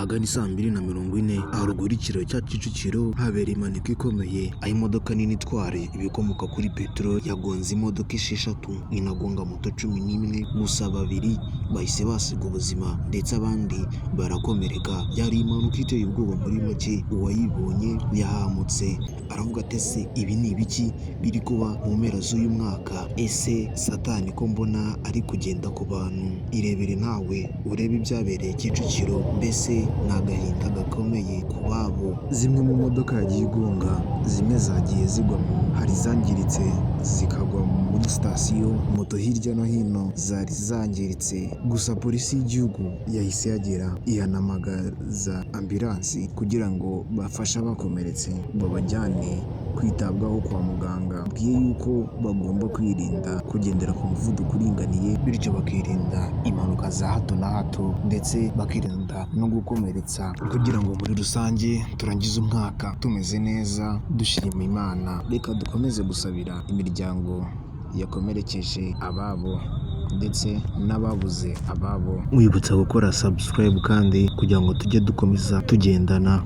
Ahagana saa 2:40, haruguru y'ikiraro cya Kicukiro, habereye impanuka ikomeye, aho imodoka nini itwara ibikomoka kuri peteroli yagonze imodoka esheshatu, inagonga moto 11. Gusa babiri bahise basiga ubuzima ndetse abandi barakomereka. Yari impanuka iteye ubwoba. Muri make, uwayibonye yahamutse aravuga ati: "Ese ibi ni ibiki biri kuba mu mpera z'uyu mwaka? Ese Satani ko mbona ari kugenda ku bantu?" Irebere nawe urebe ibyabereye Kicukiro. Mbese ni agahinda gakomeye ku babo. Zimwe mu modoka yagiye igonga, zimwe zagiye zigwamo, hari izangiritse zikagwa muri sitasiyo, moto hirya no hino zari zangiritse. Gusa polisi y'igihugu yahise yagera, ihanamagaza ambilansi kugira ngo bafashe abakomeretse babajyane kwitabwaho kwa muganga. Bwiye yuko bagomba kwirinda kugendera ku muvuduko uringaniye, bityo bakirinda impanuka za hato na hato, ndetse bakirinda no gukomeretsa, kugira ngo muri rusange turangize umwaka tumeze neza, dushima Imana. Reka dukomeze gusabira imiryango yakomerekeje ababo ndetse n'ababuze ababo. Wibutsa gukora subscribe kandi kugira ngo tujye dukomeza tugendana.